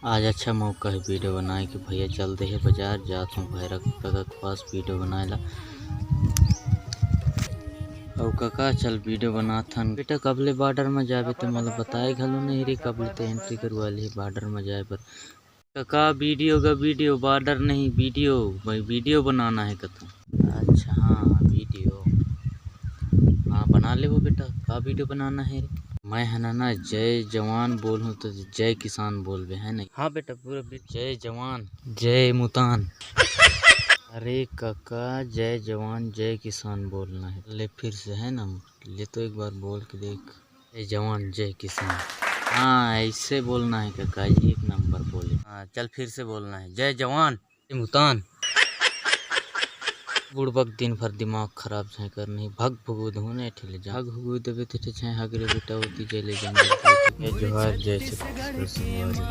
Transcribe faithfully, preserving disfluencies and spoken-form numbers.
आज अच्छा मौका हे वीडियो बनाए के। भैया चल दे हे बाजार, जात हूँ भैरा कका के पास वीडियो बनाए ला। अउ कका चल वीडियो बनात हन। बेटा कब ले बॉर्डर में जाबे ते मोला बताए घलो नहीं रे, कब ले ते एंट्री करवा ले बॉर्डर में जाए बर। कका वीडियो का वीडियो, बॉर्डर नहीं वीडियो, भाई वीडियो बनाना है कथा। अच्छा हाँ हाँ वीडियो, हाँ बना लेबो बेटा। का वीडियो बनाना है रे? मैं है ना ना जय जवान बोलहूँ तो जय किसान बोलबे है नहीं? हाँ बेटा पूरा वीडियो। जय जवान जय मुतान। अरे कका जय जवान जय किसान बोलना है। ले फिर से है ना, ले तो एक बार बोल के देख। जय जवान जय किसान। हाँ ऐसे बोलना है कका जी, एक नंबर बोले। हाँ चल फिर से बोलना है, जय जवान जय मुतान। बुड़बक दिन भर दिमाग खराब छै कर नहीं, भग भुगुद हूँ ने ठेले जा। भग भुगुद देबे ते ठे छै हगरे बेटा होती जय ले जंगल के। जय जोहार जय छत्तीसगढ़ संगवारी।